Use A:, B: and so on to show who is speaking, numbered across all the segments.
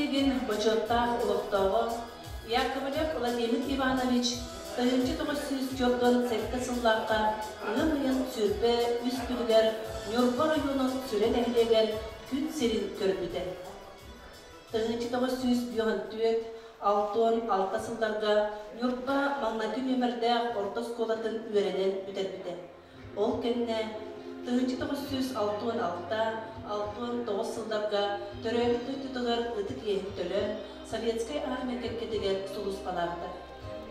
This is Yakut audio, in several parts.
A: нэһилиэгин бочуоттаах олохтооҕо Яковлев Владимир Иванович 1947 сыллаахха ыам ыйын 23 күнүгэр Ньурба оройуонун Сүрэ нэһилиэгэр күн сирин көрбүтэ. 1954 66 сылларга Ньурба маҥнайгы нүөмэрдээх орто оскуолатын үөрэнэн бүтэрбитэ. Ол кэннэ 1966 69 сылларга төрөөбүт дойдутугар ытык иэһин төлөөн, Советскай армия кэккэтигэр сулууспалаабыта.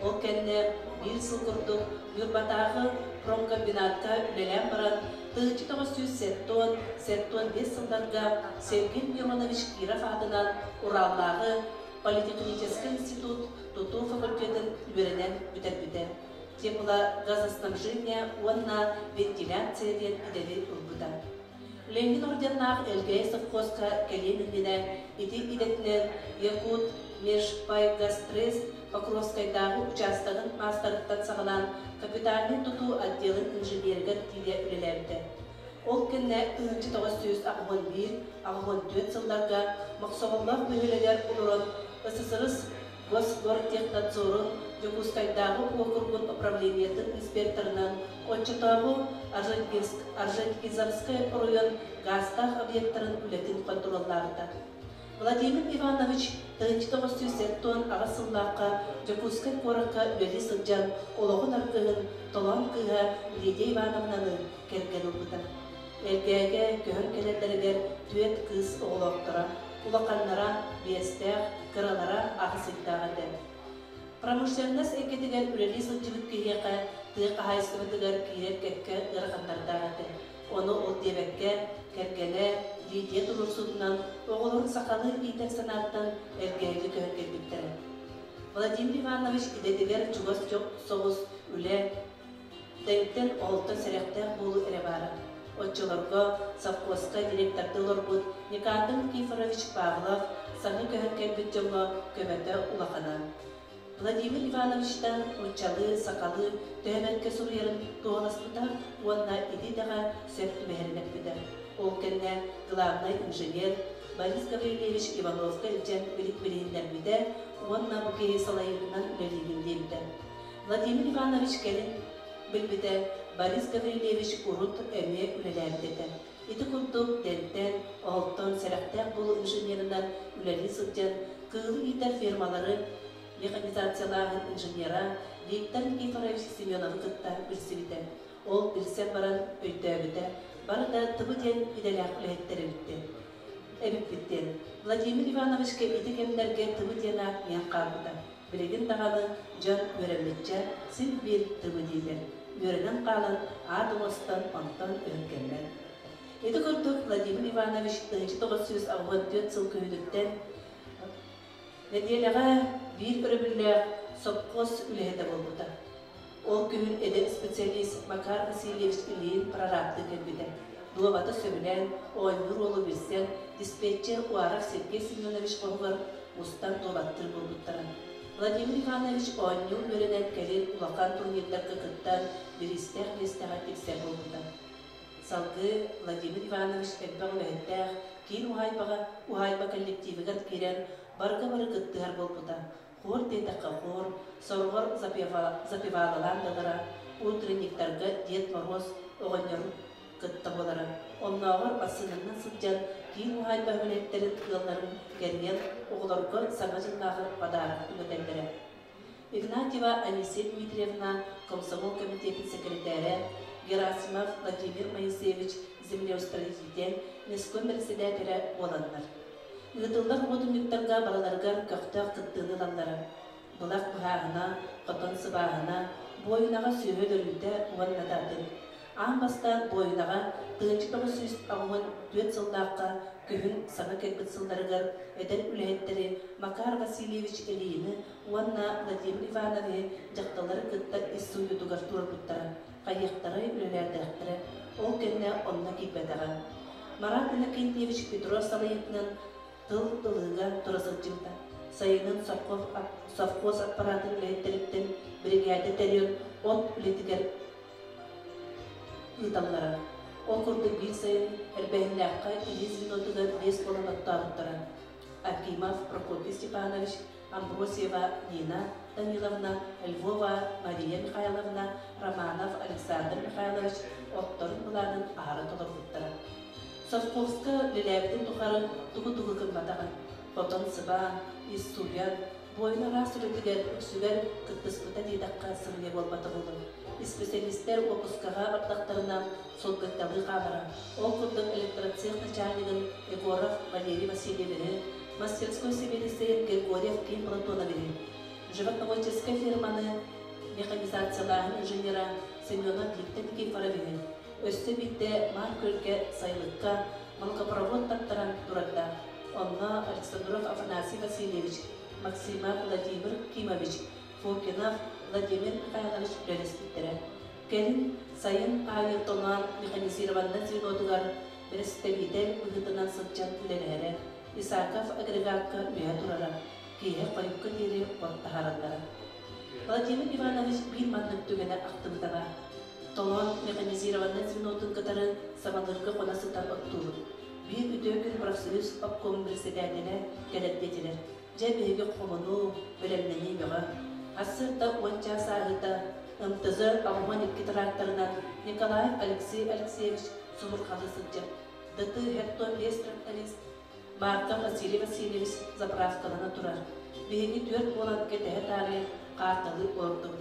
A: Ол кэннэ биир сыл курдук Ньурбатааҕы промкомбинатка үлэлээн баран, 1970-75 сылларга Сергей Миронович Киров аатынан Ураллааҕы политехническэй институт тутуу факультетын үөрэнэн бүтэрбитэ. Теплогазоснабжение уонна вентиляция диэн идэни ылбыта. Ленин орденнаах Элгээйи совхозка кэлиэн иннинэ ити идэтинэн Якут Межпайгазтрест Покровскайдааҕы учаастагын маастарыттан саҕалаан капитальнай тутуу отделын инженеригэр тиийэ үлэлээбитэ. Ол кэннэ 1981-84 сылларга Мохсоҕоллоох бөһүөлэгэр олорон СССР Госгортехнадзорун Дьокуускайдааҕы уокуругун управлениетын инспекторынан оччотооҕу Орджоникидзевскай оройуон гаастаах объектарын үлэтин хонтуруоллаабыта. Владимир Иванович 1978 сыллаахха Дьокуускай куоракка үлэлии сылдьан олоҕун аргыһын Толоон кыыһа Лидия Ивановнаны кэргэн ылбыта. Элгээгэ көһөн кэлэллэригэр түөрт кыыс оҕолоохторо, улаханнара биэстээх, кыралара аҕыс ыйдаах этэ. Промышленность эйгэтигэр үлэлии сылдьыбыт киһиэхэ тыа хаһаайыстыбатыгар киирэр кэккэ ыарахаттардаах этэ. Ону ол диэбэккэ, кэргэнэ Лидия туруорсуутунан оҕолорун сахалыы иитэр санааттан Элгээйигэ көһөн кэлбиттэрэ. Владимир Иванович идэтигэр чугас соҕус үлэ Тэҥтэн оһолтон сэрэхтээх буолуу эрэ баара. Оччолорго совхозка директордыы олорбут Никандр Никифорович Павлов саҥа көһөн кэлбит дьоҥҥо көмөтө улахана. Владимир Ивановичтан нууччалыы, сахалыы төһө бэркэ суруйарын туоһуласпыта уонна ити идэҕэ сөп түбэһэрин эппитэ. Ол кэннэ главнай инженер Борис Гаврильевич Ивановка илдьэн билиһиннэрбитэ уонна бу киһи салайыытынан үлэлиибин диэбитэ. Владимир Иванович кэлин билбитэ, Борис Гаврильевич урут эмиэ үлэлээбит этэ. Ити курдук Дэнтэн, Оһолтон сэрэхтээх буолуу инженеринэн үлэлии сылдьан, кыылы иитэр фермалары механизациялааһын инженера Виктор Никифорович Семеновы кытта билсибитэ. Ол билсэн баран өйдөөбүтэ, бары да ТБ диэн идэлээх үлэһиттэр эбиттэр. Эбиппит диэн. Владимир Ивановичка ити кэмнэргэ ТБ диэн аат иҥэн хаалбыта. Билигин даҕаны дьон үөрэммиччэ син биир тыбы дииллэр, үөрэнэн хаалан аат оҥостон онтон өһүргэммэт. Ити курдук Владимир Иванович 1984 сыл күһүнүттэн нэдиэлэҕэ биир өрөбүллээх сопхуос үлэһитэ буолбута. Ол күһүн эдэр специалист Макар Васильевич Ильин прорабтыы кэлбитэ. Дуобата сөбүлээн, оонньуур уолу билсэн, диспетчер Уаров Сергей Семенович хоһугар мустан дуобаттыыр буолбуттара. Владимир Иванович оонньуу үөрэнэн кэлин улахан турнирдарга кыттан, бириистээх миэстэҕэ тиксэр буолбута. Салгыы Владимир Иванович элбэх үлэһиттээх киин уһаайбаҕа уһаайба коллективыгар киирэн барыга-бары кыттыһар буолбута. Хор диэтэххэ хор, сороҕор запевалалаан да ылара, утренниктарга Дед Мороз оҕонньорун кытта буолара. Оннооҕор массыынанан сылдьан киин уһаайба үлэһиттэрин ыалларын кэрийэн оҕолорго Саҥа дьыллааҕы подарок үгэтэллэрэ. Игнатьева Анисия Дмитриевна комсомол комитетын сэкирэтээрэ, Герасимов Владимир Моисеевич землеустроитель, местком бэрэссэдээтэлэ буоланнар. Ыытыллар уотунньуктарга барыларыгар көхтөөх кыттыыны ылаллара. Былах быһааһына, хотон сыбааһына, буойунаҕа сүөһү өлөрүүтэ уонна да атын. Аан бастаан буойунаҕа 1984 сыллаахха күһүн саҥа кэлбит сылларыгар эдэр үлэһиттэри Макар Васильевич Ильины уонна Владимир Ивановиһы дьахталлары кытта ис сууйуутугар туруорбуттара, хайыахтарай үлэлээтэхтэрэ, ол кэннэ онно киирбэтэҕэ. Марат Иннокентьевич Петров салайыытынан тыл ылыыга тура сылдьыбыта. Сайынын совхоз аппаратын үлэһиттэриттэн биригээдэ тэрийэн от үлэтигэр ыыталлара. Ол курдук биир сайын Эрбэһиннээххэ илии звенотугар биэс буолан оттообуттара. Акимов Прокопий Степанович, Амбросьева Нина Даниловна, Львова Мария Михайловна, Романов Александр Михайлович отторун былаанын аһара толорбуттара. Совхозка үлэлээбитин тухары тугу-тугу гымматаҕын, хотон сыбаан, ис сууйан, буойун араас үлэтигэр үксүгэр кыттыспыта диэтэххэ сымыйа буолбата буолуо. Исписэлиистэр уоппускаҕа бардахтарына сылгытталыы хаалара. Ол курдук электроцех начальнигын Егоров Валерий Васильевиһы, мастерской сэбиэдиссэйин Григорьев Ким Платоновиһы, животноводческай ферманы механизациялааһын инженера Семенов Виктор Никифоровиһы, өссө биирдэ Маар Күөлгэ сайылыкка молокопровод таттаран турарда. Онно Александров Афанасий Васильевич, Максимов Владимир Кимович, Фокинов Владимир Михайлович үлэлэспиттэрэ. Кэлин сайын аайы Тонан механизированнай звенотугар бэрэстэбиитэл быһыытынан сылдьан үлэлэһэрэ, Исаков агрегакка үөһэ турара, киэһэ хойукка диэри от таһаараллара. Владимир Иванович биир маннык түгэнэ ахтыбыта баар. Толоон механизированнай звенотун кытары Самалыырга хоно сытан оттуурун. Биир үтүө күн профсоюз обкомун председателэ кэлэр диэтилэр. Дьэ, биһиги хомунуу, бэлэмнэнии бөҕө. Сарсыарда 10 чаас ааһыыта МТЗ 82 тракторынан Николаев Алексей Алексеевич субурҕалыы сылдьар. ДТ 75 тракторист Марков Василий Васильевич заправкалана турар. Биһиги түөрт буолан кэтэһэ таарыйа хаарталыы олордубут.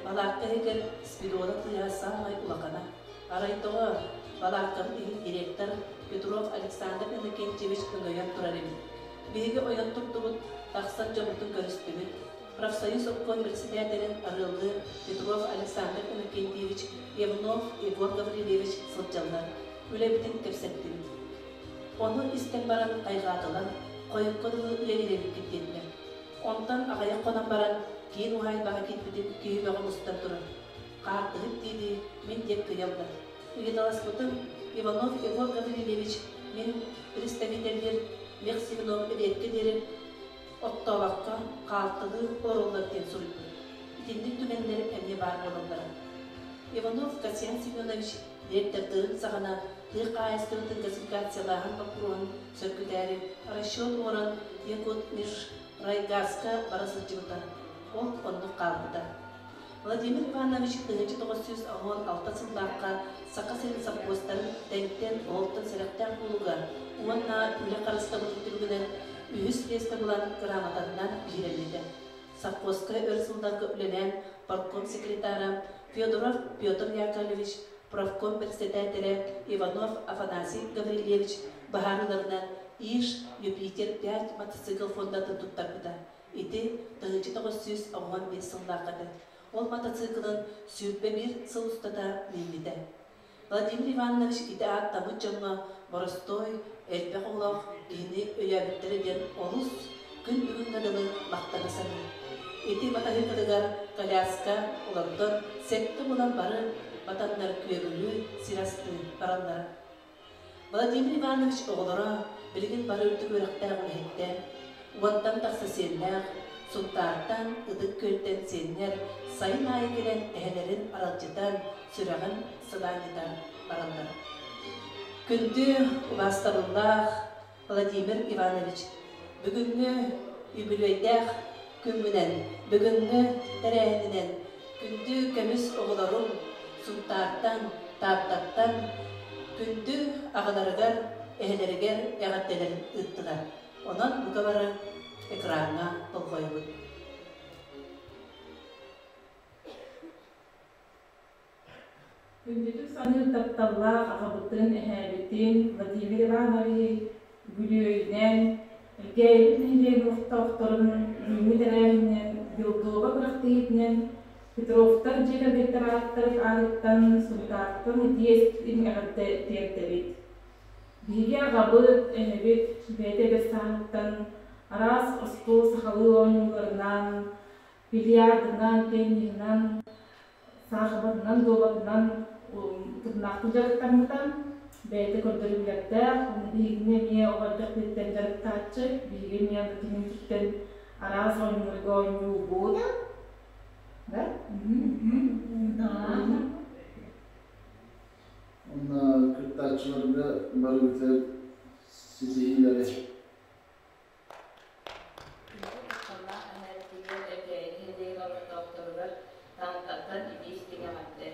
A: Балаакка иһигэр Спирона тыаһа саамай улахана. Арай тоҕо, балааккабыт иһин директор Петров Александр Иннокентьевич өҥөйөн турар эбит. Биһиги ойон турдубут, тахсан дьоммутун көрүстүбүт. Профсоюз обком председателин арыаллыы Петров Александр Иннокентьевич, Евнов Егор Гаврильевич сылдьаллар. Үлэбитин кэпсэттибит. Ону истэн баран хайҕаатылар, хойукка дылы үлэлиир эбиккит диэтилэр. Онтон аҕыйах хонон баран киин уһаайбаҕа киирбитим киһи бөҕө мустан турар. Хаартыһыт дии-дии мин диэк кыйаллар. Ыйыталаспытым, Иванов Егор Гаврильевич мин представителлиир Мехсеменов эбиэккэ диэри оттообокко хаалтылыы олороллор диэн суруйбут. Итинник түгэннэр эмиэ баар буолаллара. Иванов Касьян Семенович ректордыырын саҕана тыа хаһаайыстыбатын газификациялааһын боппуруоһун сөргүтээри расчет оҥорон Якутмежрайгазка бара сылдьыбыта. Ол оннук хаалбыта. Владимир Иванович 1986 сыллаахха Саха сирин сопхуостарын тэҥтэн оһолтон сэрэхтээх буолууга уонна үлэ харыстабылын түмүгүнэн үһүс миэстэ булан грамотатынан биһирэммитэ. Совхозка өр сылларга үлэлээн партком секретара Федоров Петр Яковлевич, профком председателэ Иванов Афанасий Гаврильевич быһаарыыларынан Иж Юпитер-5 мотоцикл фондатын туттарбыта. Ити 1995 сыллаахха этэ. Ол мотоциклын 21 сыл устата мииммитэ. Владимир Иванович ити ааттаммыт дьоҥҥо боростуой, элбэх оҕолоох киһини өйөөбүттэрэ диэн олус күн бүгүҥҥэ дылы махтана саныыр. Ити матаһыыкытыгар коляска олордон сэттэ буолан бары батаннар күөгүлүү сир астыы бараллара. Владимир Иванович оҕолоро билигин бары үрдүк үөрэхтээх үлэһиттэр, уонтан тахса сиэннээх, Сунтаартан, Ытык Күөлтэн сиэннэр сайын аайы кэлэн эһэлэрин аралдьытан, сүрэҕин сылаанньытан бараллар. Күндү убаастабыллаах Владимир Иванович, бүгүҥҥү үбүлүөйдээх күҥҥүнэн, бүгүҥҥү тэрээһининэн күндү көмүс оҕолорум Сунтаартан, Тааттаттан күндү аҕаларыгар, эһэлэригэр эҕэрдэлэрин ыыттылар. Онон бука бары экраҥҥа болҕойобут.
B: Күндүтүк саныыр тапталлаах аҕабытын, эһээбитин Владимир Ивановиһы үбүлүөйүнэн, Элгээйибит нэһилиэгин олохтоохторун бүгүҥҥү тэрээһининэн Билдуоба күрэхтэһиитинэн Петровтар дьиэ кэргэттэр ааттарын аатыттан Сунтаартан итии эҕэрдэ тиэрдэбит. Биһиги аҕабыт, эһэбит бэйэтэ эдэр сааһыттан араас остуол сахалыы оонньууларынан, бильярдынан, тенниһынан, саахыбатынан, дуобатынан утумнаахтык дьарыктаммыта. Бэйэтэ көрдөрүүлэрдээх, биһигини эмиэ оҕо эрдэхпититтэн дьарыктааччы, биһиги эмиэ киниттэн араас оонньууларга оонньуубут. Да?
C: Онно кыттааччыларга барыбытыгар ситиһиилэри. Тааттаттан итии-истиҥ эҕэрдэ!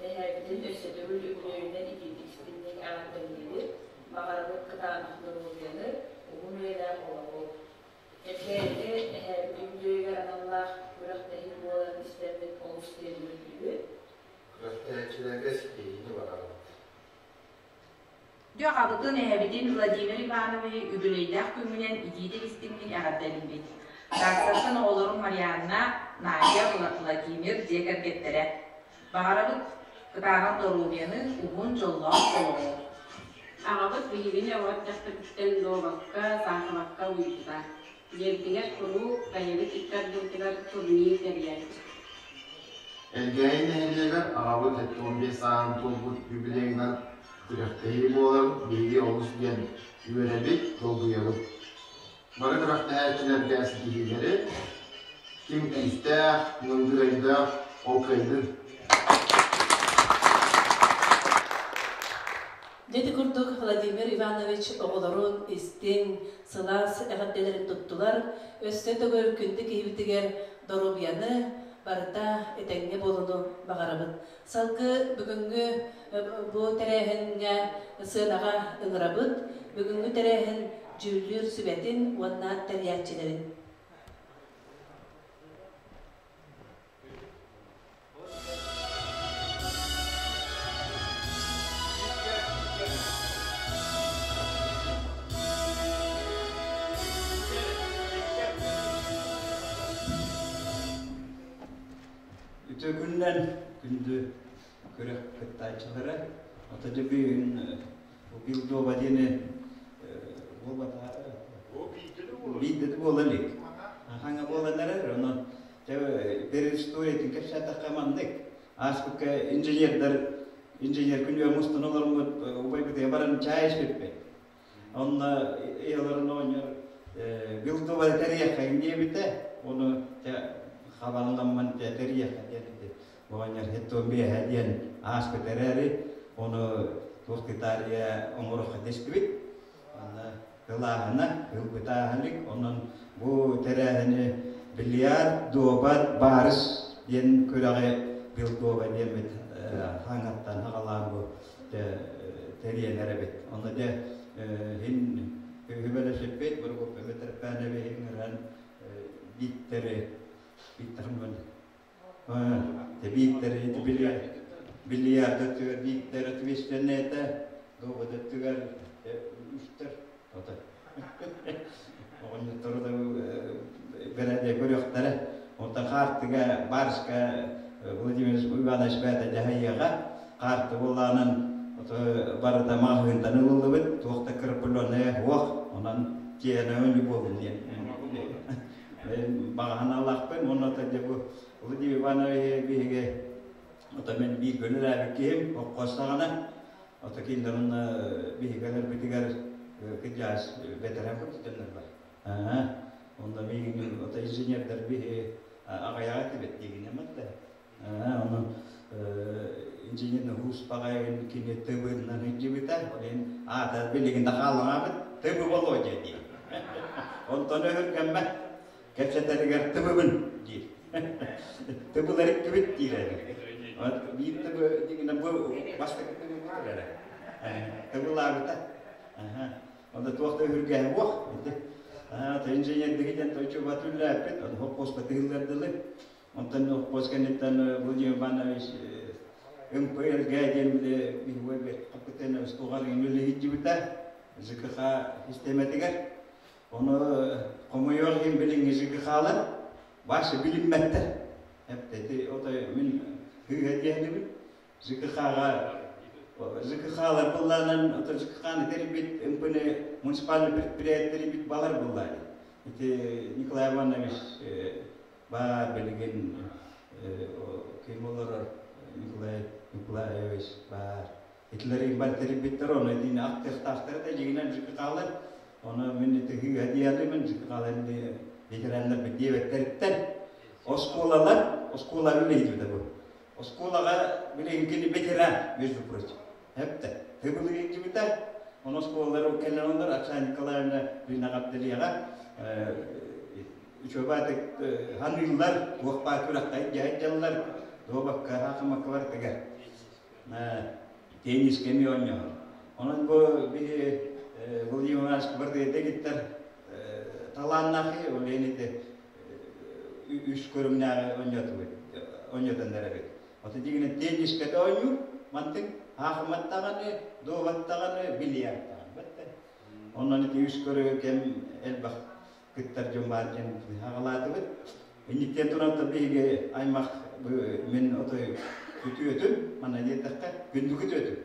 C: Эһээбитин өссө төгүл үбүлүөйүнэн итиитик-истиҥник эҕэрдэлиибит, баҕарабыт кытаанах доруобуйаны, уһун үйэлээх олоҕу! Эргээйигэ эһээбит үбүлүөйүгэр аналлаах күрэхтэһии буоларын истэммит олус диэн үөрдүбүт.
D: Күрэхтэһээччилэргэ ситиһиини баҕарабыт.
E: Дьэ аҕабытын, эһэбитин Владимир Ивановиһы үбүлүөйдээх күҥҥүнэн итиитик-истиҥник эҕэрдэлиибит. Тааттаттан оҕолорум Марианна, Надя, Владимир дьиэ кэргэттэрэ. Баҕарабыт кытаанах доруобуйаны, уһун дьоллоох олоҕу.
F: Аҕабыт биһигини оҕо эрдэхпититтэн дуобакка, саахымакка уйбута. Дьиэбитигэр куруук бэйэбит икки ардыбытыгар турнир тэрийээччи.
D: Элгээйи нэһилиэгэр аҕабыт 75 сааһын туолбут юбилейынан күрэхтэһии буоларын биһиги олус диэн үөрэбит, долгуйабыт. Бары күрэхтэһээччилэргэ ситиһиилэри, ким күүстээх, мындыр өйдөөх, ол кыайдын.
A: Дьэ ити курдук Владимир Иванович оҕолорун истиҥ, сылаас эҕэрдэлэрин туттулар, өссө төгүл күндү киһибитигэр доруобуйаны, барыта этэҥҥэ буолууну баҕарабыт. Салгыы бүгүҥҥү бу тэрээһиҥҥэ сыанаҕа ыҥырабыт. Бүгүҥҥү тэрээһин дьүүллүүр сүбэтин уонна тэрийээччилэрин.
G: Үтүө күнүнэн күндү күрэх кыттааччылара. Ото дьэ бүгүн Билдова диэни биирдэ да буола илик. Хаҥа буолан эрэр, онон бер историятын кэпсээтэххэ маннык. Ааспыкка инженердэр инженер күнүгэр мустан олоруммут убайбытыгар баран чай испиппит. Онно ыйаларын оонньор Билдова тэрийэххэ диэбитэ, ону хабанламман тэрийэххэ диэн оҕонньор хеттон биэһэ диэн ааспыт эрээри, ону туох китария оҥоруохха дэстибит. Аны кылааһына, ылбытааһыник, онон бу тэрээһини бильярд, дуобат, баарыс диэн күрэҕи Билдуоба диэммит хаҥаттан хаҕалаан бу тэрийэн эрэбит. Онно дьэ иһин үбэлэсиппит, Бургуппа Митрофанови ыҥыран бииттэри бииттэхмин Бииттэри бильярд өттүгэр бииттэр ответственный этэ, дуобат өттүгэр үстэр. Оҕонньоттору да бэрээдэк көрүөхтэрэ. Онтон хаартыга барска Владимир Иванович бэйэтэ дьаһайыаҕа. Хаарты буоллаанан барыта маҕаһыынтан ылыллыбыт, туох да кырпыленая суох. Онон киэһэ оонньуу буоллун диэн. Баҕаһын аллахпын уонна дьэ бу Владимир Иванович биһиги ото мин биир көлөлөөбүт киһим оккос саҕана ото кинилэр онно биһиги өлөрбүтүгэр кыдьаас бэтэрээн курдук бар. Онно миигин ото инженердэр биһи аҕайаҕа этибит диигинэ матта. Онон инженерный уус баҕайын кини тыбыннан илдьибитэ. Ол иһин аата билигин да хааллаҥаабыт Тыбы Володя диир. Онтон өһүргэммэт кэпсэтэригэр тыбыбын диир. Тыбылар иккибит диир эрэ. Биир тыбы дигинэ бу бастакы тыбы бутар эрэ. Тыбылаабыта. Онда туох да өһүргэһэ буох. Инженердиги диэн тойчуба түллээппит, хоппуоспа тыһыллардылы. Онтон хоппуос кэнниттэн Владимир Иванович МПЛГ диэн били хаппытын туҕар үлэһитдьибитэ ЖКХ систиэмэтигэр. Ону хомойуох иһин билиҥҥи ЖКХ-лар башы билиммэттэр. Эптэти отой мин кыыһа диэһинибин ЖКХ-ҕа ЖКХ-лар быллаанан ото ЖКХ-ны тэрийбит МП-ны муниципальный предприятие тэрийбит балар быллаани. Ити Николай Иванович баар билигин ким олорор Николай Николаевич баар. Итилэрин бар тэрийбиттэр, ону итини актыахтаахтар да дьиҥинэн ЖКХ-лар. Ону мин ити хыыһа диэҕим, ЖКХ-лар ветераннар диэбэттэриттэн оскуолалар, оскуола үлэһитибитэ бу. Оскуолаҕа билигин кини ветеран, между прочим. Эптэ. Тыбылыгын Ону оскуолалар кэлэн олор Оксана Николаевна Лина үчүгэйдик ханыыллар, туох баар күрэхтэһин дьаһайдаллар. Дуобакка, хаахымакка барытыгар. Теннис кэми оонньоһор. Онон бу биһи Владимир Иванович барытыгар дэгиттэр талааннаахы, ол иһин ити үс көрүҥнээҕи оонньотубут, оонньотон эрэбит. Ото дигинэ теннискэ да оонньуур, мантык хаахыматтаҕаны, дуобаттаҕаны, бильярдаҕаны. Бэтте. Онон ити үс көрү кэм элбэх кыттар дьон баар диэн аҕалаатыбыт. Инниктэн туран биһиги аймах мин отой күтүөтүм, манна диэтэххэ, күндү күтүөтүм.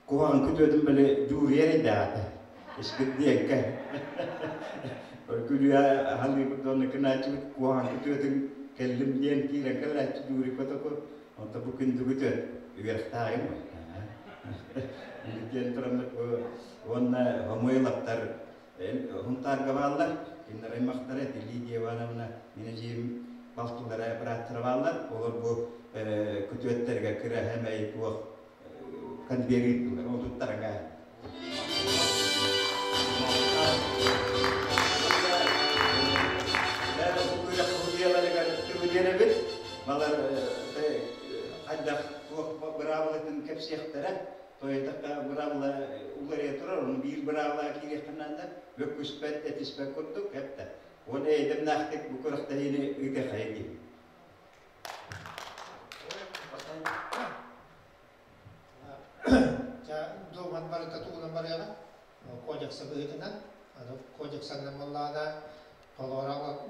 G: Куһаҕан күтүөтүм били дьууруйар эйдээҕэ. Искит диэҥкэ. Күлүө аһалыыбыт уонна кынааччыбыт куһаҕан күтүөтүн кэллим диэн киирэн кэлээччи дьууруй котоку. Онто бу күндү күтүөт үөрэхтээҕим. Диэн тураммыт уонна Омуйлаптар Хунтаарга бааллар, кинилэр аймахтара ити Лидия Ивановна, мин эдьиийим балтылара, бырааттара бааллар. Олор бу күтүөттэргэ кыра хэмэй туох конвейер ыыттылар, ол туттарга. Балар хайдах туох быраабылатын кэпсиэхтэрэ. Тойтахха быраабыла уларыйа турар, ону биир быраабыла киириэххэ наада, бөккүспэт, этиспэт курдук, эптэ. Уонна эйдэмнээхтик бу күрэхтэһиини ыытыаххайа дии.
H: Дуоман барыта тугунан барыаҕа, кодекса быһыытынан, кодексанан буоллаҕына, толору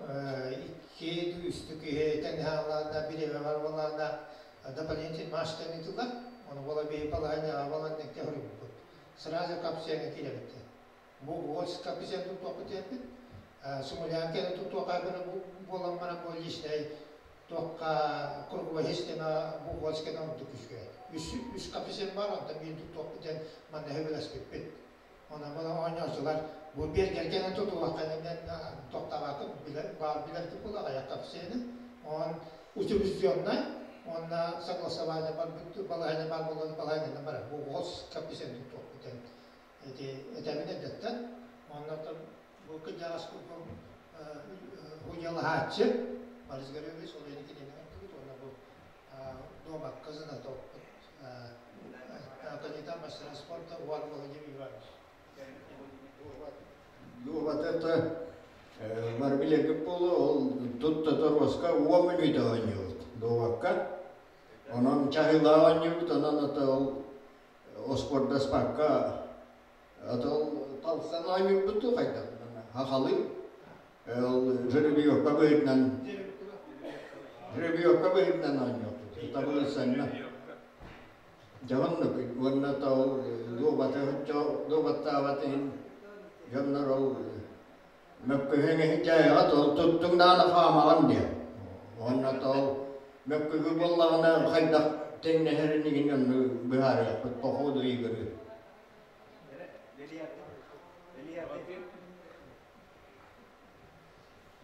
H: икки үстүк киһи тэҥҥэ бириэмэ бар буоллаҕына, дополнительный маастар ыытыллар. Ону буола биһи балаһыанньаҕа баланныкка хоруйбуппут. Сразу капсияҥа киирэбит. Бу уос капсияны туттуохпут диэппит. Сумулянканы туттуохха буолан баран бу личнэй туохха круговой система бу уосканы ордук үчүгэй. Үс, үс капсиян бар, онтон биир туттуохпут диэн манна сөбүлэспиппит. Онон була оонньоочулар бу биэргэргэнэн тутулахханынан тохтообакка билэр баар билэрдик була аҕыйах капсияны. Он утилизационнай уонна согласование барбыт балаһыанньа баар буолан балаһыанньанан барар. Бу уос капсияны туттуохпут диэн ити этэбин эрдэттэн. Онно бу кырдьаҕас курдук худьалаһааччы Борис Григорьевич ол иһин кинини оҥордубут уонна бу дуобакка знатокпут кандидат мастера спорта Уар Владимир Иванович.
I: Дуобата бар билэргит буолуо, ол тутта торуоска уон мүнүүтэ оонньуубут дуобакка. Онон чаһыылаах оонньуубут, онон ата ол оспордаспакка ата ол талсан оонньуурбут дуу хайдах хахалыы ол жеребьевка быһыытынан жеребьевка быһыытынан оонньуохпут табылысанна Дьоһуннук уонна ол дуобаты дуобаттаабат иһин дьоннор ол мөккүһүҥ иһин дьайаҕыт ол туттуҥ даҕаны хаамаҕын диэн. Уонна ол мөккүһүү буоллаҕына хайдах тэҥнэһэрин игин онну быһаарыахпыт по ходу игры.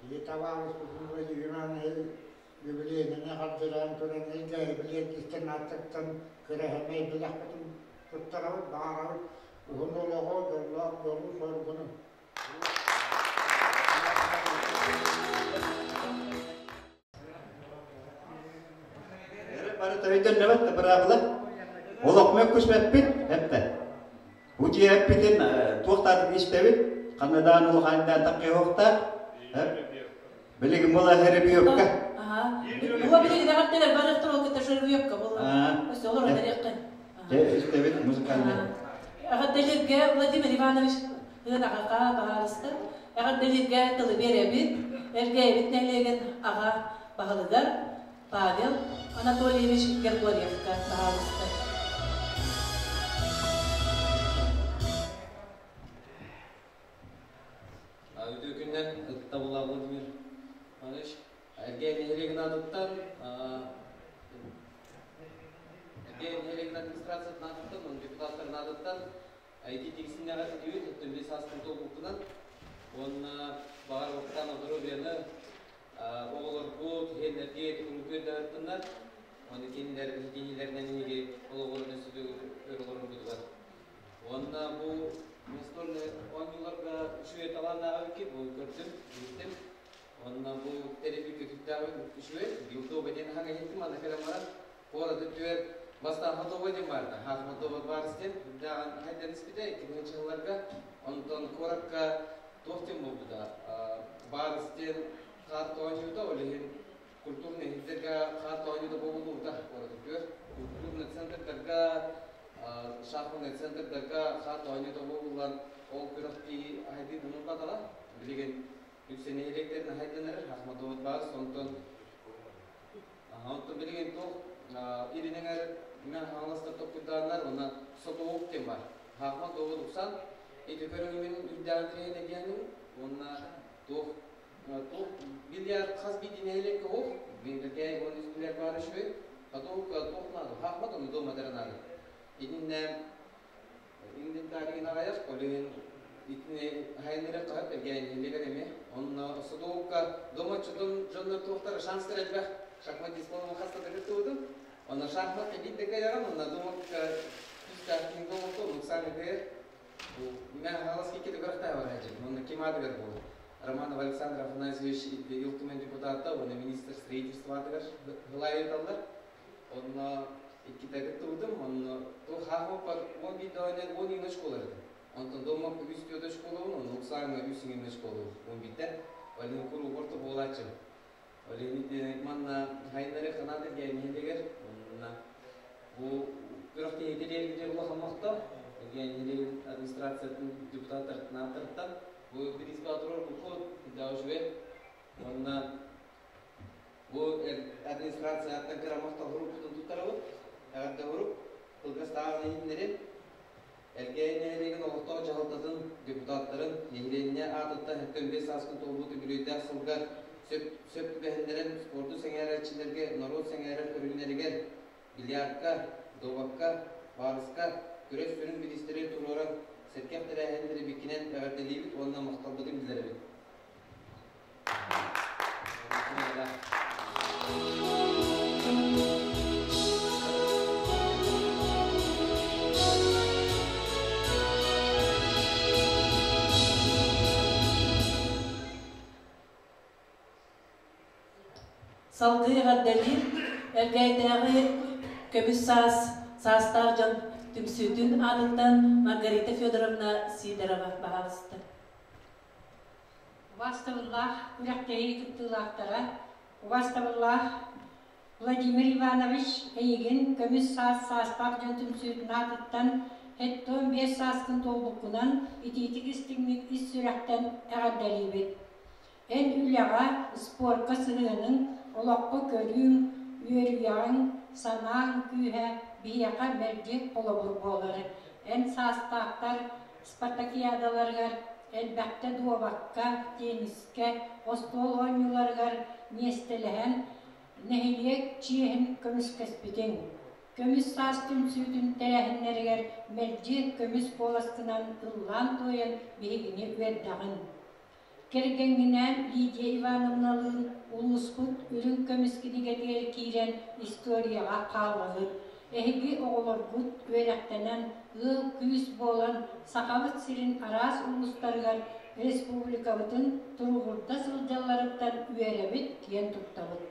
H: Биһи табаарыспытын Владимир Иванович юбилейынан эҕэрдэлээн туран Элгээйи билиэрдиттэн ааттаттан кыраһымай бэлэхпитин туттарабыт, баҕарабыт уһун олоҕу, дьоллоох дьолу-соргуну.
G: Бары төйдөннөбөт да быраабыла. Олох мөккүспэппит, эптэ. Бу дьиэппитин туохтаатык истэбит, ханнадаан улаханнаан таккыһуохтаах. Билигин була жеребьевка.
A: Ага. Буга билигин эҕэрдэлэр барыахтар ол кытта жеребьевка буолла. Өссө олорон эриэххин.
G: Дьэ, истэбит музыкальный.
A: Эҕэрдэлииргэ Владимир Иванович Ыараҕаҕа баһаарыста. Эҕэрдэлииргэ тылы биэрэбит. Элгээйбит нэһилиэгин аҕа баһылыгар Павел Анатольевич Гергорьевка баһаарыста.
J: Үтүө күннэн ытыктабыллаах Владимир Иванович. Эргэ нэһилиэгин аатыттан Эргэ нэһилиэгин администрациятын аатыттан, уонна депутаттарын аатыттан IT тигисиннэҕэ тидибит, оттон биэс сааспын туолбуппунан уонна баҕар уохтаан здоровьяны оҕолорбут, иһэннэргит уругуйдаһыттыннар, уонна кинилэр кинилэринэн эһиги олоҕурун өссө өр олороргутугар. Уонна бу настольный оонньууларга үчүгэй талааннаах эбиккит, бу көрдүм, иһиттим. Уонна бу тэрийбиккэ сүрдээх үчүгэй. Билдоба диэн хаҥа иһиттим, аны кэлэн баран куораты түөр бастаан Хотово диэн баарда. Хаахматова баар истэн, үрдээҕин хайдан испитэ 2000 сылларга. Онтон куоракка туох диэн буолбута. Баарыс диэн хаар оонньуута, ол иһин культурный иһиттэргэ хаар оонньуута буолуллубута куораты түөр. Культурный центрдарга, шахматный центрдарга хаар оонньуута буолуллан, ол күрэхтии хайдыы батаҕа. Билигин үксэ нэһилиэктэрин хайдан эрэр, Ахматоват баар, онтон онтон билигин туох илинэҥэр мен хаҥаластар токкуйдааннар, уонна сотоук диэн бар. Хаахмат добут уксан, ити көрүҥүн үрдээн тирэһин диэнин, уонна туох туох бильярд хас биирдии нэһилиэккэ уох, Бэкээй уон үс бильярд баар үчүгэй, потом туох наада, хаахмат ону дома наада. Итиннэ инвентарийын аҕайах, ол иһин итини хайыннары хаһып эргээн нэһилиэгэр эмиэ. Онно сотоукка дома чотон дьоннор туохтара шанстар элбэх шахматист буолан хаста да кыттыбытым. Онно шахмат биир да кыайаҕын, онно домокка күүстээх киһи буолуохта, оннук саамай кыайар. Мен хаалас кикки күрэхтээх бар хаджым. Онно ким аатыгар буолар. Романов Александр Афанасьевич Ил Түмэн депутата, уонна министр строительствоатыгар ылайыталлар. Онно иккитэ кыттыбытым, онно туох хаахмаппар 11 даҕаны 10 иҥнэ школа этим. Онтон доммокко үс түөтэ школабын, онно уксааҥҥа үс иҥнэ школа 11-тэн. Олин куруук орто буолааччым. Олин манна хайнары ханаат эргээн нэһилиэгэр, онна бу күрэхтэһиитэ улахан мохто, эргээн нэһилиэгин администрациятын депутаттарыттан ааттарыттан бу бириис баатырор бу үчүгэй. Онна бу администрацияттан кырамахта хуруппутун туттарабыт. Эҕэрдэ хуруп, кылгас тааҕын иһиннэрин, Эргээйи нэһилиэгин олохтоох дьаһалтатын депутаттарын нэһилиэнньэ аатыттан 75 сааскын туолбут үбүлүөйдээх сылга сөп, сөп түбэһиннэрэн спорду сэҥээрээччилэргэ норуот сэҥээрэр көрүҥнэригэр бильярдка, дуобакка, баарыска күрэс сүрүн бириистэри туруоран сэргэх тэрээһиннэри биккинэн эҕэрдэлиибит уонна махталбытын биллэрэбит.
A: Салгыы эҕэрдэлиир Элгээйдээҕи көмүс саас саастаах дьон түмсүүтүн аатыттан Маргарита Федоровна Сидорова баһаалыста.
K: Убаастабыллаах күрэхтэһии кыттыылаахтара, убаастабыллаах Владимир Иванович, эйигин көмүс саас саастаах дьон түмсүүтүн аатыттан 75 сааскын туолбуккунан итиитик-истиҥник ис сүрэхтэн эҕэрдэлиибит. Эн үлэҕэ, спорка сыһыаныҥ, олоххо көрүүҥ, үөрүйэҕиҥ, санааҥ күүһэ биһиэхэ мэлдьи холобур буолар. Эн саастаахтар спартакиадаларыгар элбэхтэ дуобакка, теннискэ, остуол оонньууларыгар миэстэлэһэн, нэһилиэк чиэһин көмүскэспитиҥ. Көмүс саас түмсүүтүн тэрээһиннэригэр мэлдьи көмүс куоласкынан ыллаан-туойан биһигини үөрдэҕин. Кэргэҥҥинээн Лидия Ивановналыын улууспут үрүҥ көмүс кинигэтигэр киирэн историяҕа хааллаҕыт. Эһиги оҕолоргут үөрэхтэнэн, ыал-күүс буолан Сахабыт сирин араас улуустарыгар республикабытын туругурда сылдьалларыттан үөрэбит, киэн туттабыт.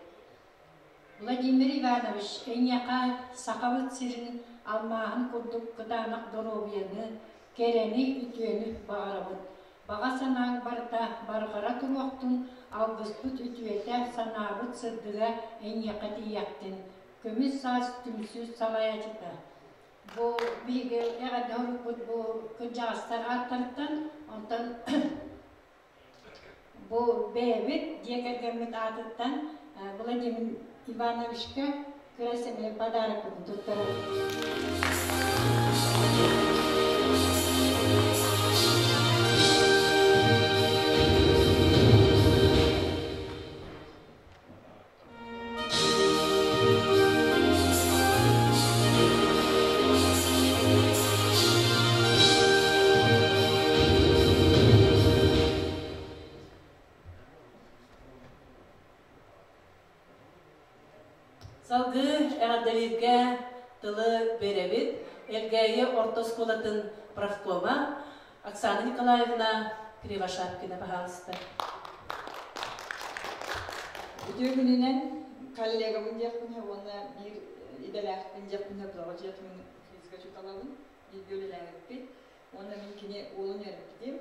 K: Владимир Иванович, эйиэхэ Сахабыт сирин алмааһын курдук кытаанах доруобуйаны, кэрэни, үтүөнү баҕарабыт. Баҕа санааҥ барыта барҕара туруохтун, алгыспыт үтүөтэ, санаабыт сырдыга эйиэхэ тиийиэхтин. Көмүс саас түмсүү салайааччыта. Бу биһиги эҕэрдэ оҥорбут бу кырдьаҕастар ааттарыттан, онтон бу бэйэбит дьиэ кэргэммит аатыттан Владимир Ивановичка кыра сэмэй подарокпытын туттарабыт.
A: Салгыы эҕэрдэлииргэ тылы биэрэбит Элгээйи орто оскуолатын профкома Оксана Николаевна Кривошапкина, пожалуйста.
L: Үтүө күнүнэн коллегабын диэхпин уонна биир идэлээхпин диэхпин тоҕо диэхпин физика учууталабын, бииргэ үлэлээбиппит. Уонна мин кини уолун үөрэппитим.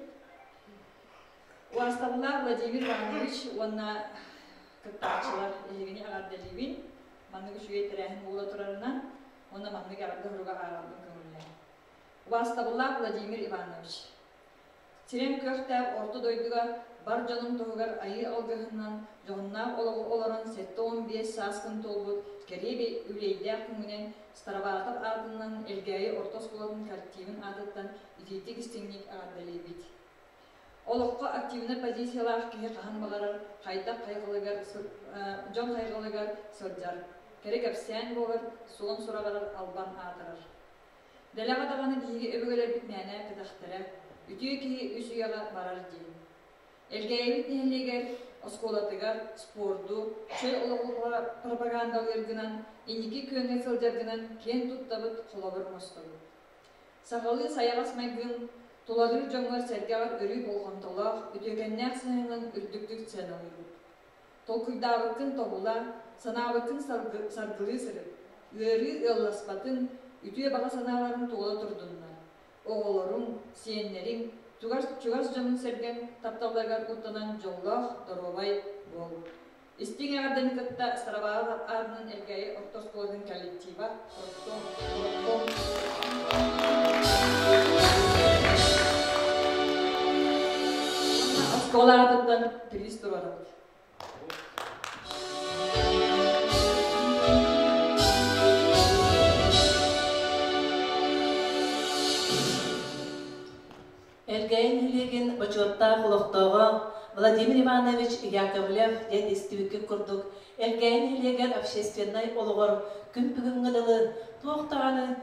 L: Убаастабыллаах Владимир Иванович уонна кыттааччылар эһигини эҕэрдэлиибин. Маннык үчүгэй тэрээһин буола турарынан уонна маннык эҕэрдэ суруга ааҕарбын көҥүллээн. Убаастабыллаах Владимир Иванович, сирэм кыахтаах орто дойдуга бар дьонун туһугар айыы алгыһынан дьоһуннаах олоҕу олорон 75 сааскын туолбут кэриэ үбүлүөйдээх күҥҥүнэн Староватов аатынан Элгээйи орто оскуолатын коллективын аатыттан итиитик истиҥник эҕэрдэлиибит. Олоххо активнай позициялаах киһи хаһан баҕарар хайдах хайҕалыгар дьон хайҕалыгар сылдьар, кэрэ кэпсээн буолар, суон сураҕырар албан аатырар. Дэлэҕэ даҕаны биһиги өбүгэлэрбит мээнэ эппэтэхтэрэ, үтүө киһи үс үйэҕэ барар диэн. Элгээйибит нэһилиэгэр, оскуолатыгар спорду, чөл олоҕу пропагандалыыргынан, инники күөҥҥэ сылдьаргынан киэн туттабыт, холобур оҥостобут. Сахалыы сайаҕас майгын, тулалыыр дьоҥҥор-сэргэҕэр өрүү болҕомтолоох, үтүөкэннээх сыһыаҥҥын үрдүктүк сыаналыыбыт. Толкуйдаабыккын тобула, санаабыккын саргылыы сырыт. Ыарыы ыалласпатын, үтүө баҕа санааларын туола турдуннар. Оҕолоруҥ, сиэннэриҥ, чугас дьонуҥ-сэргэҥ тапталларыгар куттанан дьоллоох, доруобай буол. Истиҥ эҕэрдэни кытта Сарабаал аатынан Элгээйи орто оскуолатын коллектива Ростом, Ростом. Оскуола аатыттан приз туруорабыт.
A: Элгээйи нэһилиэгин бочуоттаах олохтооҕо Владимир Иванович Яковлев диэн истибиккит курдук Элгээйи нэһилиэгэр общественнай олоҕор күн бүгүҥҥэ дылы туох даҕаны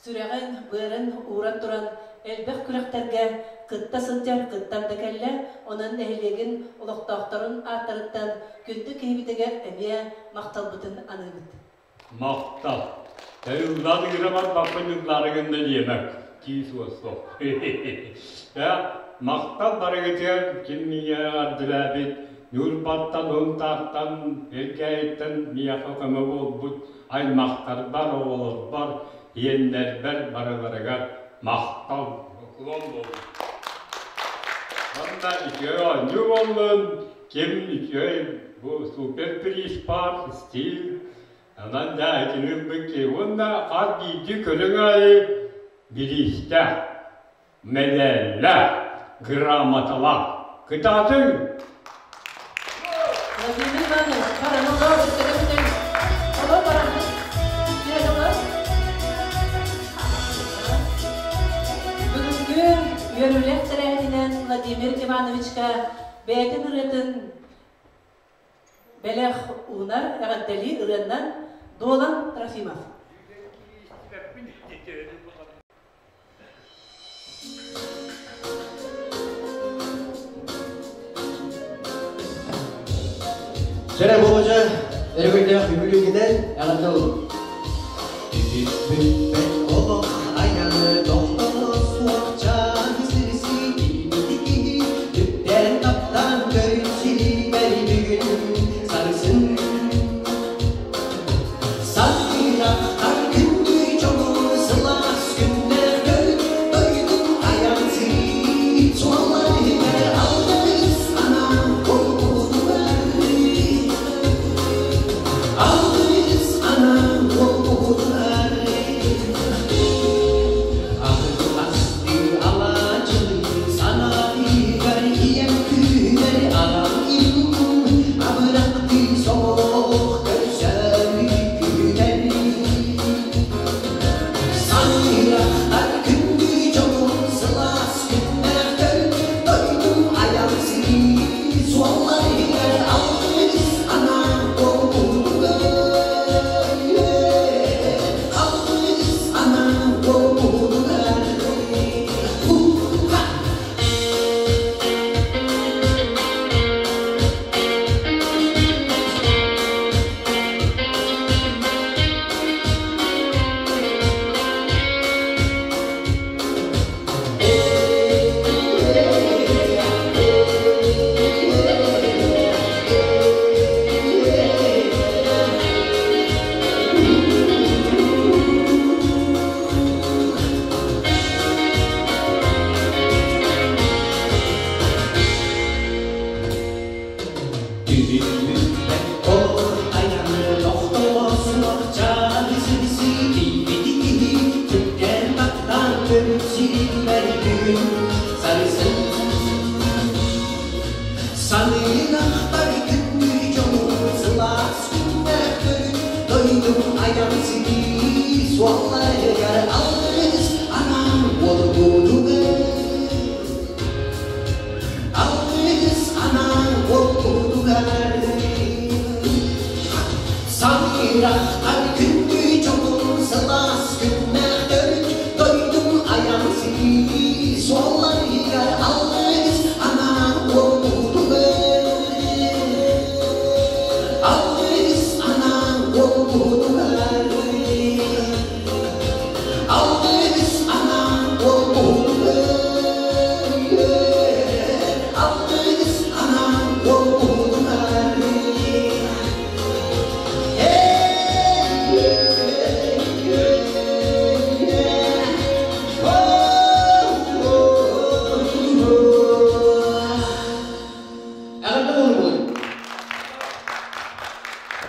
A: сүрэҕин, быарын ууран туран элбэх күрэхтэргэ кытта сылдьар, кыттан да кэллэ. Онон нэһилиэгин олохтоохторун ааттарыттан күндү киһибитигэр эмиэ махталбытын аныыбыт.
M: Махтал. Ыллаан ыҥыра барбаппын ыллаары гынна диэмэ. Киис уос суох. Махтал барыгытыгар ким миэхэ эҕэрдэлээбит Ньурбаттан, Һунтаартан, Элгээйиттэн миэхэ көмө буолбут аймахтарбар, оҕолорбор, иэннэрбэр барыларыгар махтал уклон буоллун. Уонна үчүгэй оонньуу буоллун, ким үчүгэй бу супер приз баар, стиль, онон дьэ итини ылбыт киһи уонна хас биирдии көрүҥ аайы бириистээх, мэдээллээх, грамоталаах. Кытаатыҥ!
A: Владимир Иванович, баран олор, өттөкөтөй. Олор баран. Түһэн олор. Бүгүҥҥү үөрүүлээх тэрээһининэн Владимир Ивановичка бэйэтин ырыатын бэлэх уунар эҕэрдэлии ырыаннан Дуолан Трофимов.
N: Чэрэ болжа өрөгөйдөөх үбүлүгүнэн эҕэрдэ olun. Бүппэт олох айаны тохтоло суох чааһы сириси киирбити киһи үктээн таптаан көрүн сири бүгүн сарсын Саргырахтар күндү дьону сылаас күннэр көрүн дойдум айан сири суолларыгар алгыс анаан буолбутугар алгыс анаан буолбутугар Аһы алаачылы санаатыгар ийэм күүһүгэр аҕам илин абырахтыы соҕох көрсөрү күүтэр Саныырахтар күндү дьонум сылаас күннээх дойдум айан сири суолларыгар алгыс анаан буолбутугар алгыс анаан буолбутугар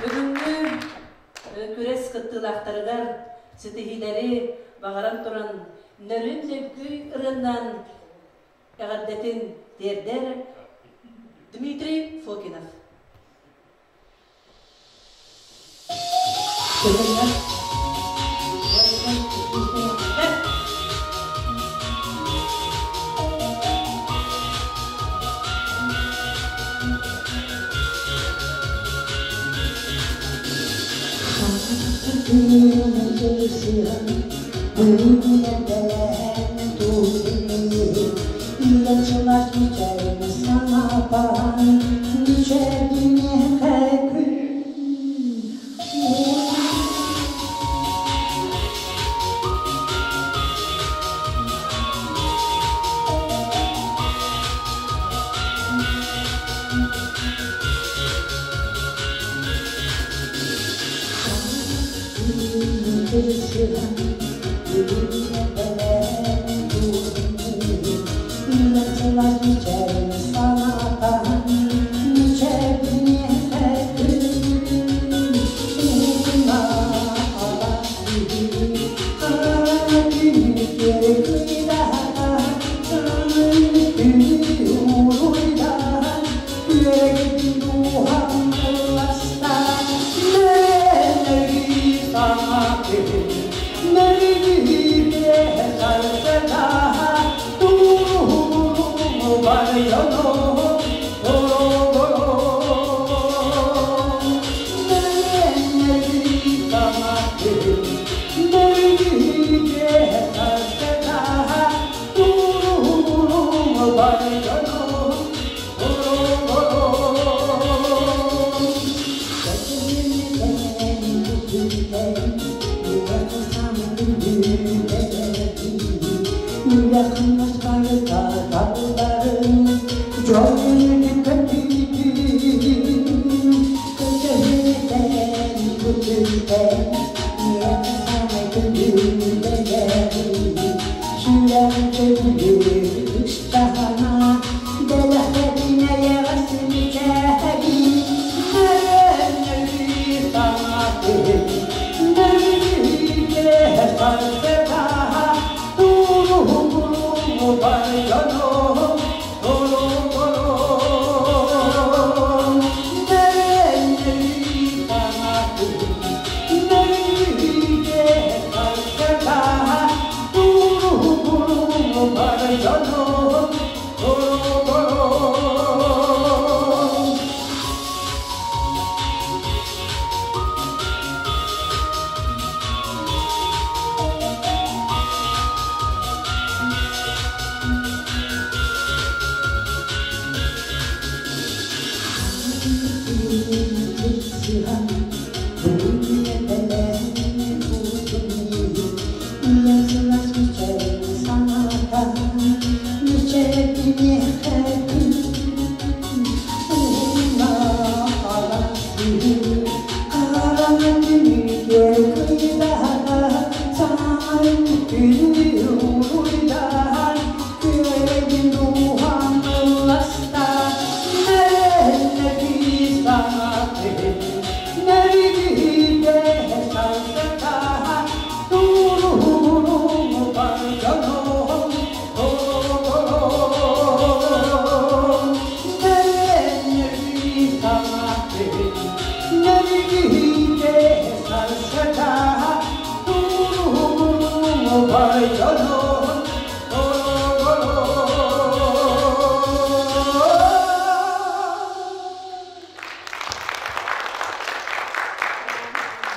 A: Бүгүҥҥү күрэс кыттыылаахтарыгар ситиһиилэри баҕаран туран, нөрүн нөҥкүй ырыаннан эҕэрдэтин тиэрдэр Дмитрий Фокинов.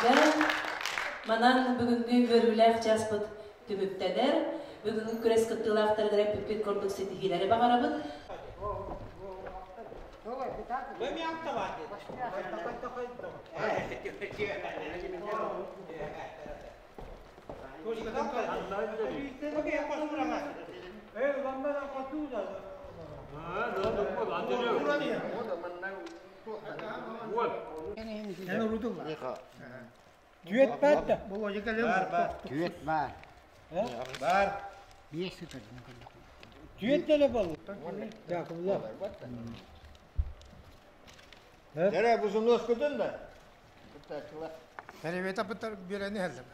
A: Дьэ, манан бүгүҥҥү үөрүүлээх чааспыт түмүктэнэр. Бүгүҥҥү күрэс кыттыылаахтарыгар эппиппит курдук ситиһиилэри баҕарабыт.
O: Түөт баар да?
P: Түөт баар.
O: Баар.
P: Биэс сытар.
O: Түөт эле болу. Якубла.
I: Нere бузунуос көтөн да?
H: Перевета бытар берени хәлләм.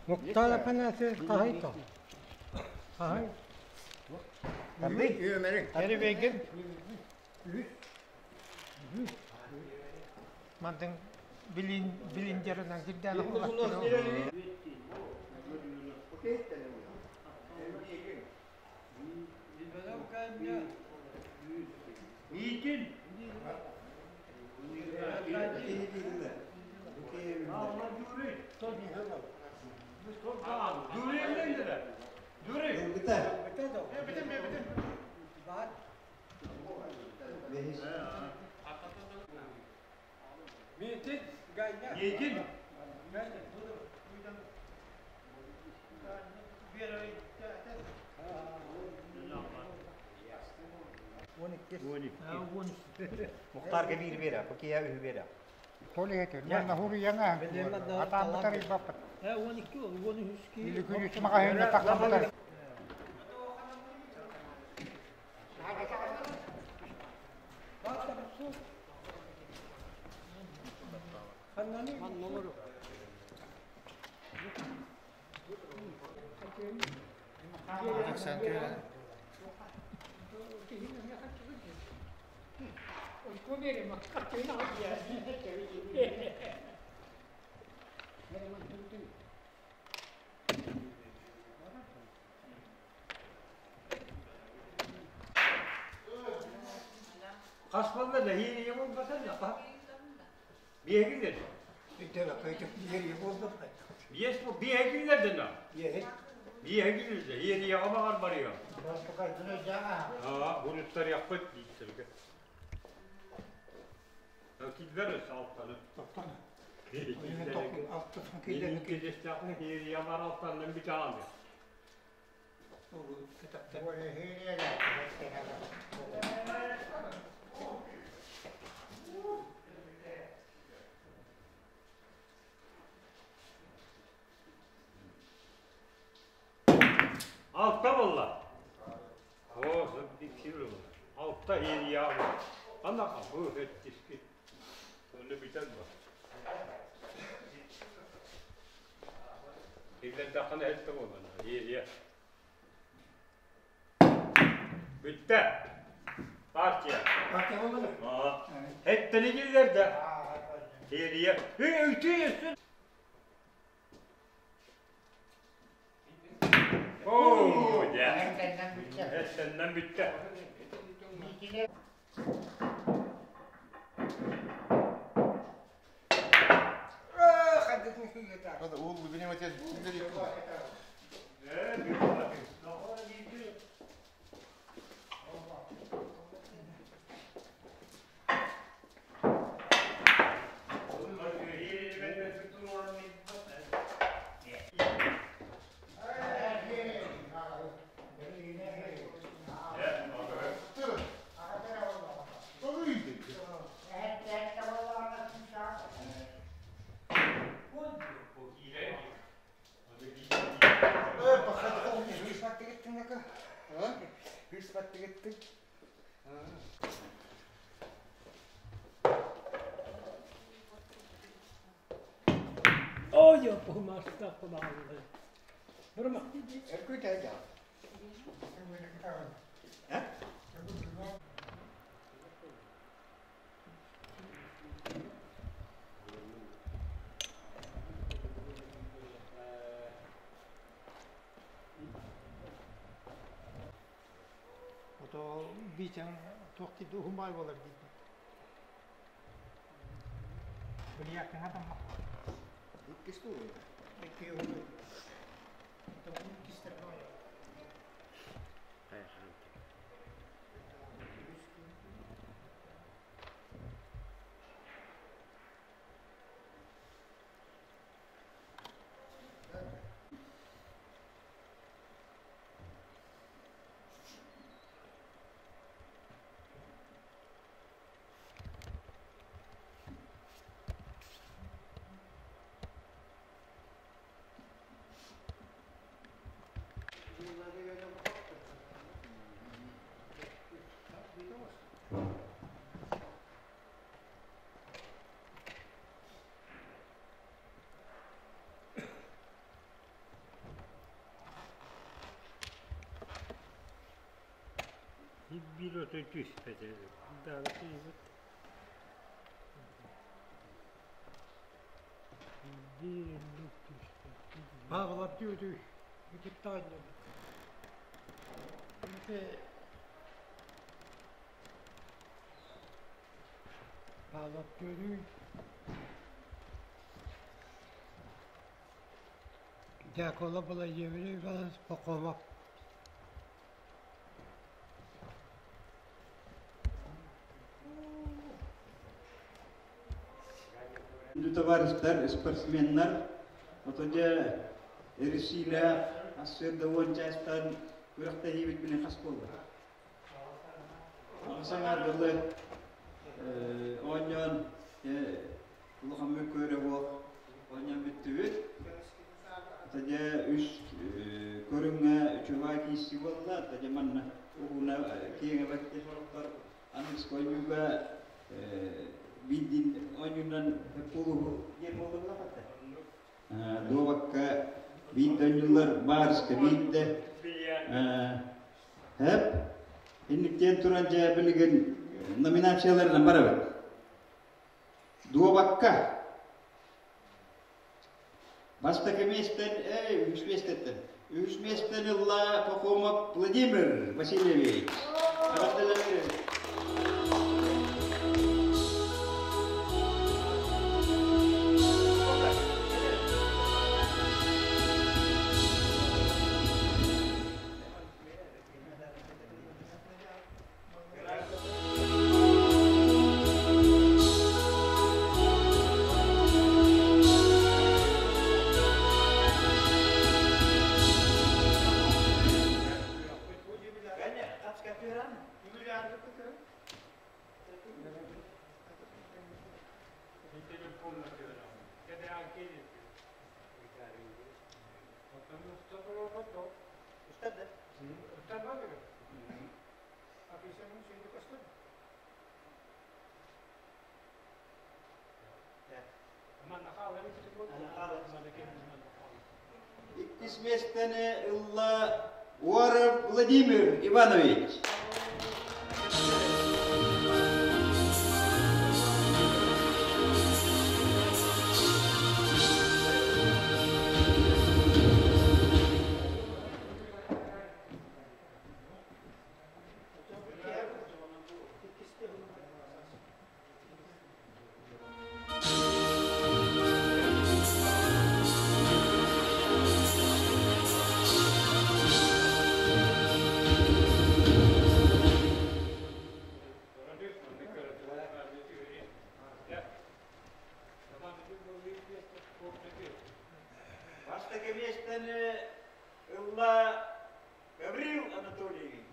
O: Муктар апанасы кахай то. Кахай.
H: Перевегин. Мантын билин билиндеринен кирдәне
M: Миитин. Миитин.
G: Мухтар кебир бера, покия үһү бера. Хас болла ләһи болбасан да. Биһигилер. Биэс бу биһигилер дена. Биһигилер ери ягамагар барıyor. Аа, буруттар яппыт дейсерге. Киллер алтаны. Ери ямар алтанын bir tane. Altta valla. О, Altta eri yağmur. Ана bu ettiski. Onu biten var. Иллен тахана этте болана. Ери. Бүтті. Партия.
H: Партия болду.
M: Аа. Эттени киллерде. Эрия. Үй, үтүйесін. Оо, я. Эттеннен бүтті.
O: Ой, пумаста кулааллы. Бурма.
H: Ото битен тоқти ухумай болар дейді. Билия кана там.
P: Иккис тугуй?
H: Икки угуй. Иккистер
O: Биир отой түспэтэ. Даҕа тиийбит. Биир түспэт. Павлов дүү Ититтаанньа. Павлов дүү Дьаакола Владимир Иванович Пахомов.
G: Күндү табаарыстар, спортсменнар, ото дьэ эрисиилээх ассыырда уон чаастан күрэхтэһиибит билин хас буолла? Аҕыс аҥаар дылы оонньоон улахаммыт көрө буох оонньоон бүттүбүт. Ото дьэ үс көрүҥҥэ үчүгэй киирсии буолла. Ото дьэ манна уһуна киэҥ эбэкки сорохтор аныгыскы оонньууга биирдиин оонньуунан пулуһу диэн буоллулар хатта. Дуобакка биирдэ оонньуулар баарыска биирдэ Хэп инниктиэн туран дьэ билигин номинацияларынан барабыт. Дуобакка Бастакы миэстэн, эй, үһүс миэстэттэн. Үһүс миэстэн ылла Пахомов Владимир Васильевич. Эҕэрдэлэри. Иккис миэстэни ылла Уаров Владимир Иванович. Бастакы миэстэни ылла Гаврил Анатольевич.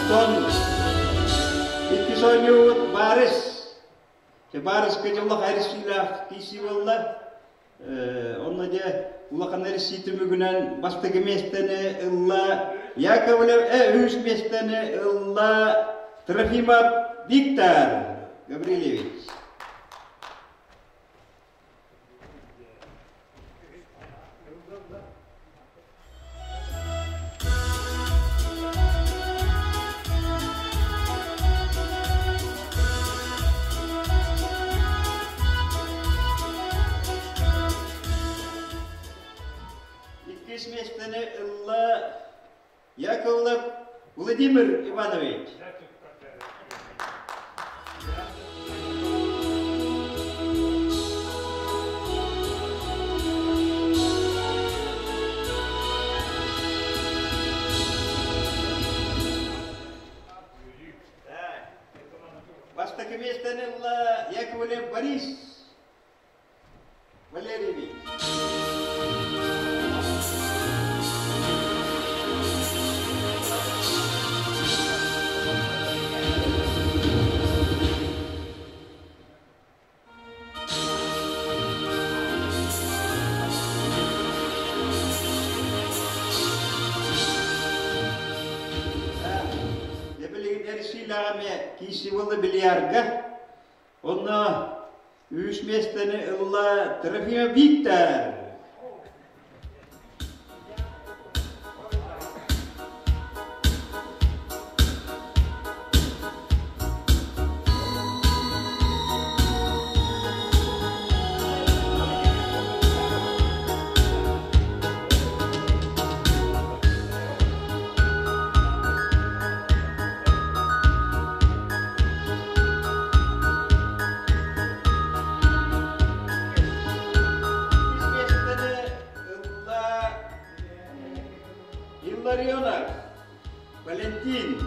G: Онтон иккис оонньуубут Барыс. Барыска дьоллох эрисиилээх киирсии буолла. Онно дьэ улахан эрисии түмүгүнэн бастакы миэстэни ылла Яковлев, үһүс миэстэни ылла. Трофимов Виктор Гаврильевич. Иккис миэстэни ылла Яковлев Владимир Иванович. Бастакы миэстэни ылла Яковлев Борис Валерьевич. Билигин эрсиилэҕэ киирси буолла бильярга. Онно үс миэстэни ылла Трофимов Виктор. Илларионов Валентин.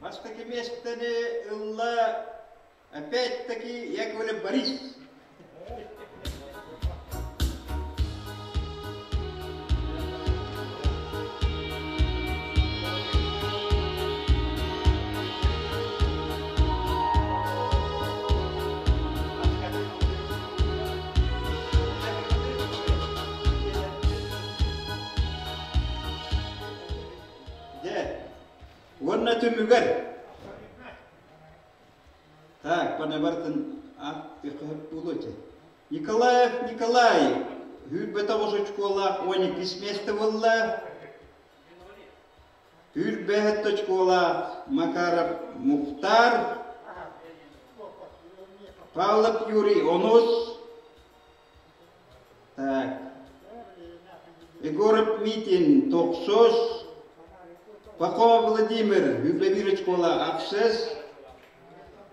G: Бастакы миэстэни ылла опять-таки Яковлев Борис. Дьэ, уонна түмүгэр Так, панабартын ат буолуо Николаев Николай Үүрбэтэх очколаах 12 место буолла. Үүрбэһэт очколаах Макаров Мухтар. Павлов Юрий онус. Так. Егоров Митин тохсус. Пахов Владимир Үүрбэбир очкола ахсыс.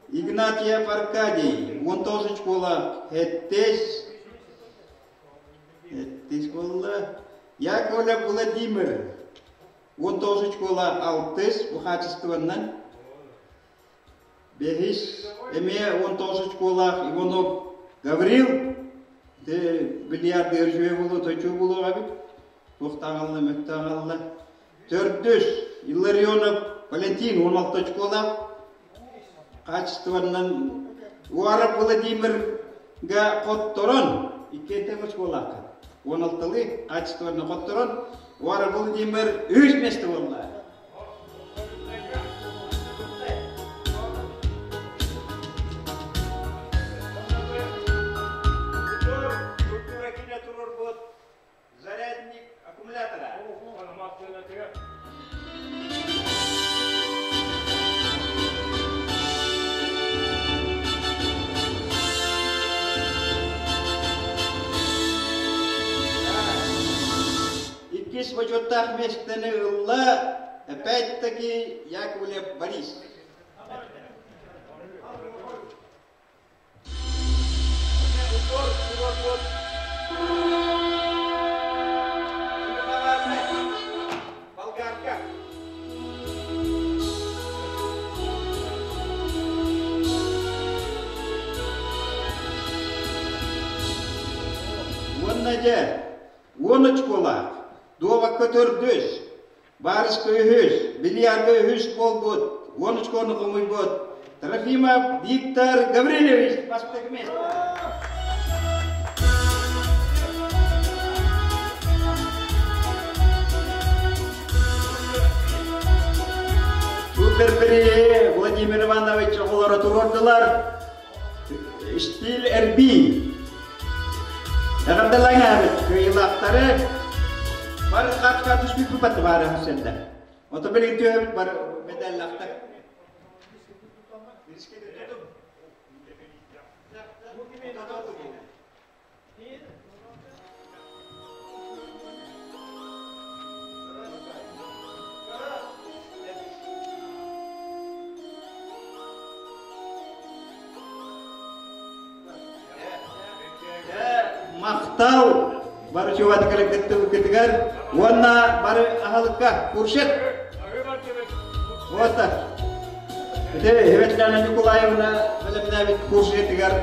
G: Игнатьев Аркадий, 19 очкола сэттис. Сэттис буолла. Яковлев Владимир, 19 очкола алтыс, бу хаачыстыбаннан. Бэһис эмиэ 19 очколаах Иванов Гаврил, бильярдыгар үчүгэй буолуо, тойчуу буолуох эбит. Туохтааҕалла, мөттөөҕалла. Төрдүс Илларионов Валентин 16 очколаах. Хаачыстыбаннан Уаров Владимирга хотторон, иккиэнтэн очколаахха. 16-лыы хаачыстыбаннан хотторон, Уаров Владимир үс место буолла. Зарядник аккумулятора. Иккис бочуоттаах миэстэни ылла опять-таки Яковлев Борис. Болгарка. Уонна дьэ, уон очколаах, дуобакка төрдүс, Барыска үһүс, бильярга үһүс буолбут, уон очкону хомуйбут Трофимов Виктор Гаврильевич бастакы миэстэ. Суперпризи Владимир Иванович оҕолоро туруордулар. Стиль эрбии. Эҕэрдэлэҥээбит кыайыылаахтары бары хаачка түспүппүт бары хасенда. Ото билигин түһэбит бары медаллаахтар. Махтал бары чугатык кыттыбыккытыгар уонна бары аһылыкка куршет. Вот. Ити Светлана Николаевна бэлэмнээбит куршетыгар.